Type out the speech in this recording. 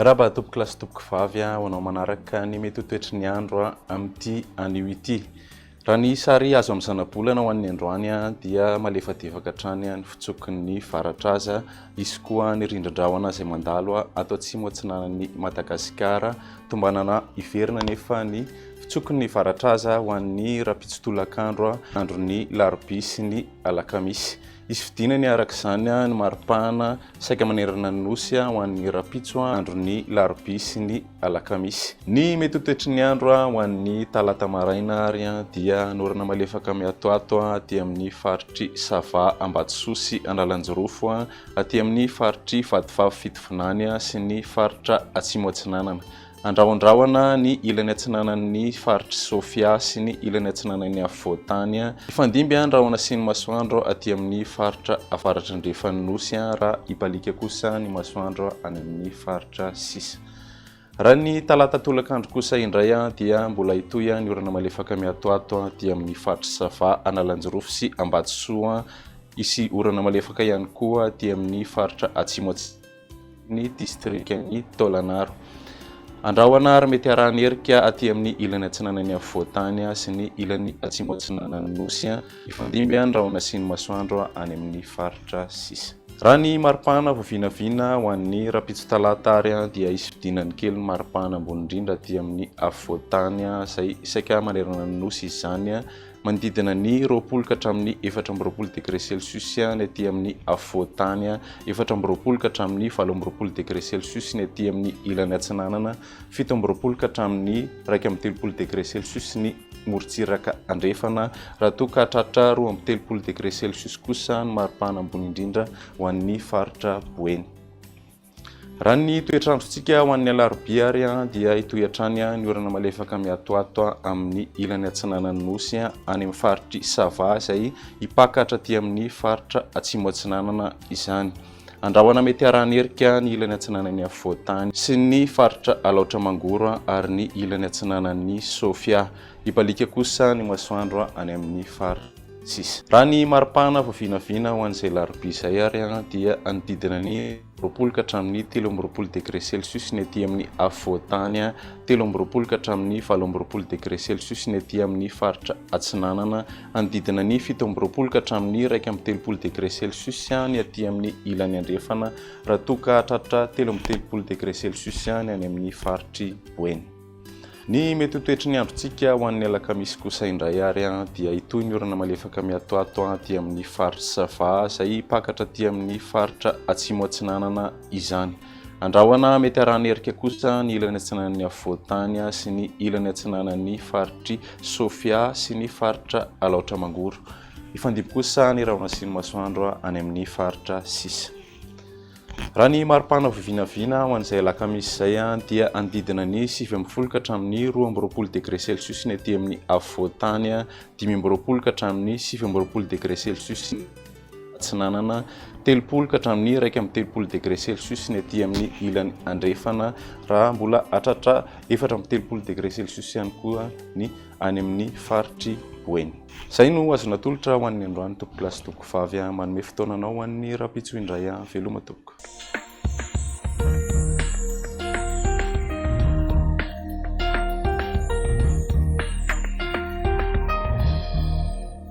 Miarahaba tompokolahy sy tompokovavy ho anao manaraka ny mety ho toetry ny andro amin'ity anio ity. Raha ny sary azo amin'ny zanabolana ho an'ny androany dia malefadefaka hatrany ny fitsokin'ny varatraza, hisy koa ny rindrin-drahona izay mandalo ato atsimo atsinanan'i Madagasikara. Tombanana hiverina anefa ny fitsokin'ny varatraza ho an'ny rahampitso tolakandro andron'ny larobia sy ny alakamisy. Hisy fidinany araka izany ny maripana saika manerana ny Nosy ho an'ny rahampitso andron'ny larobia sy ny alakamisy. Ny mety ho toetry ny andro ho an'ny talata maraina ary dia norana malefaka miatoato aty amin'ny faritr'i Sava Ambatosoa sy Analanjirofo, aty amin'ny faritr'i Vatovavy Fitovinany sy ny faritra Atsimo Atsinanana. Andrahondrahona ny ilany atsinanan'ny faritr'i Sofia sy ny ilany atsinanan'ny afovoan-tany. Hifandimby ny rahona sy ny masoandro aty amin'ny faritra avaratra-andrefan'ny Nosy raha hibaliaka kosa ny masoandro any amin'ny faritra sisa. Raha ny talata tolakandro kosa indray dia mbola hitohy ny orana malefaka miatoato aty amin'ny faritr'i Sava, Analanjirofo sy Ambatosoa. Hisy orana malefaka ihany koa aty amin'ny faritra atsimo atsinanana. ny distrikan'i Taolagnaro. Andrahona ary mety arahan'ny erika aty amin'ny ilany atsinanan'ny afovoan-tany sy ny ilany atsimo atsinanan'ny Nosy. Hifandimby ny rahona sy ny masoandro any amin'ny faritra sisa. Raha ny maripana vao vinavina ho an'ny rahampitso talata ary dia hisy fidinany kely ny maripana ambony indrindra aty amin'ny afovoan-tany izay saika manerana ny Nosy izany. Manodidina ny 20 ka hatramin'ny 24 degré celsius ny aty amin'ny afovoan-tany, 24 ka hatramin'ny 28 degré celsius ny aty amin'ny ilany atsinanana, 27 ka hatramin'ny 31 degré celsius ny morontsiraka andrefana, raha toa ka tratra 32 degré celsius kosa ny maripana ambony indrindra ho an'ny faritra Boeny. Raha ny toetr'androntsika ho an'ny alarobia ary dia hitohy hatrany ny orana malefaka miatoato amin'ny ilany atsinanan'ny Nosy any amin'ny faritr'i Sava izay hipaka hatraty amin'ny faritra atsimo atsinanana izany. Andrahona mety harahan'erika ny ilany atsinanan'ny afovoan-tany sy ny faritra Alaotra Mangoro ary ny ilany atsinanan'i Sofia. Hibaliaka kosa ny masoandro any amin'ny faritra sisa. Raha ny maripana vao vinavina ho an'izay larobia izay ary dia hanodidina ny 20 ka hatramin'ny 23 degré celsius ny aty amin'ny afovoan-tany, 23 ka hatramin'ny 28 degré celsius ny aty amin'ny faritra atsinanana, hanodidina ny 27 ka hatramin'ny 31 degré celsius ny aty amin'ny ilany andrefana, raha toa ka hahatratra 33 degré celsius ny any amin'ny faritr'i Boeny. Ny mety ho toetry ny androntsika ho an'ny alakamisy kosa indray ary dia hitohy ny orana malefaka miatoato aty amin'ny faritra Sava izay hipakatra aty amin'ny faritra atsimo atsinanana izany. Andrahona mety arahan'erika kosa ny ilany atsinanan'ny afovoan-tany sy ny ilany atsinanan'ny faritr'i Sofia sy ny faritra Alaotra Mangoro. Hifandimby kosa ny rahona sy ny masoandro any amin'ny faritra sisa. Raha ny maripana vinavina ho an'izay alakamisy izay dia hanodidina ny 19 ka hatramin'ny 22 degré celsius ny aty amin'ny afovoan-tany, 25 ka hatramin'ny 29 degré celsius ny atsinanana, 30 ka hatramin'ny 31 degré celsius ny aty amin'ny ilany andrefana, raha mbola hatratra 34 degré celsius ihany koa ny any amin'ny faritr'i Boeny. Izay no azo natolotra ho an'ny androany tompokolahy sy tompokovavy a! Manome fotoana anao ho an'ny rahampitso indray a! Veloma tompoko.